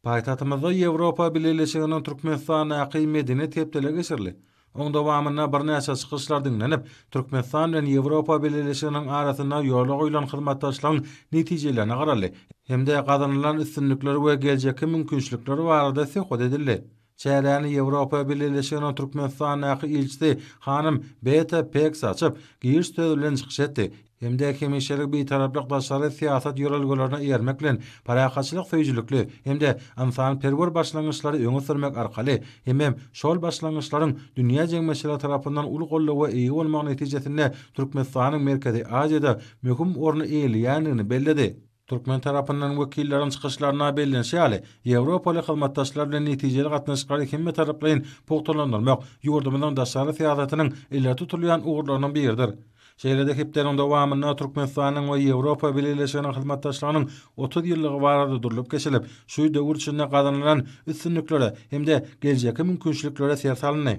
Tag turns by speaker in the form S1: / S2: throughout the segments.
S1: Paýtagtymyzda Ýewropa Bileleşiginiň Türkmenistandaky Medeniýet hepdeligi geçirildi. Oň dowamynda birnäçe çykyşlar diňlenip, Türkmenistan bilen Ýewropa Bileleşiginiň arasynda ýola goýlan hyzmatdaşlygyň netijelerine garaldy hem-de gazanylan üstünlikler we geljekki mümkinçilikler barada söhbet edildi. Çäräni Ýewropa Bileleşiginiň Türkmenistandaky ilçisi hanym Beta Peks açyp, giriş sözi bilen çykyş etdi hem-de hemişelik Bitaraplyk daşary syýasat ýörelgelerine eýermek bilen, parahatçylyk söýüjilikli hem-de ynsanperwer başlangyçlary öňe sürmek arkaly hemem şol başlangyçlaryň dünýä jemgyýetçiligi tarapyndan uly goldawa eýe bolmagy netijesinde Türkmenistanyň Merkezi Aziýada möhüm orny eýeleýändigini belledi. Türkmen tarapyndan wekilleriň çykyşlarynda bellenişi ýaly, ýewropaly hyzmatdaşlar bilen netijeli gatnaşyklary hemmetaraplaýyn pugtalandyrmak ýurdumyzyň daşary syýasatynyň ileri tutulýan ugurlarynyň biridir. Şeýle-de hepdäniň dowamynda Türkmenistanyň we Ýewropa Bileleşiginiň hyzmatdaşlygynyň 30 ýyllygy barada durlup geçilip, şu döwür içinde gazanylan üstünliklere hem-de geljekki mümkinçiliklere ser salyndy.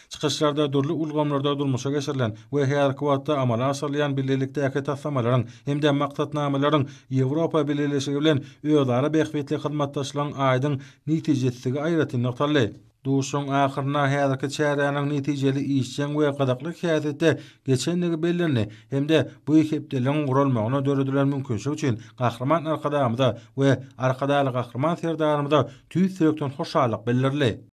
S1: Çykyşlarda dürli ulgamlarda durmuşa geçirilen we häzirki wagtda amala aşyrylýan bilelikdäki taslamalaryň hem-de maksatnamalaryň Ýewropa Bileleşigi bilen özara bähbitli hyzmatdaşlygyň aýdyň netijesidigi aýratyn nygtaldy. Duşuşygyň ahyrynda häzirki çäräniň netijeli, işjeň we gyzykly häsiýetde geçendigi bellendi hem-de bu hepdeligiň guralmagyna döredilen mümkinçilik üçin Gahryman Arkadagymyza we Arkadagly Gahryman Serdarymyza tüýs ýürekden hoşallyk bildirildi.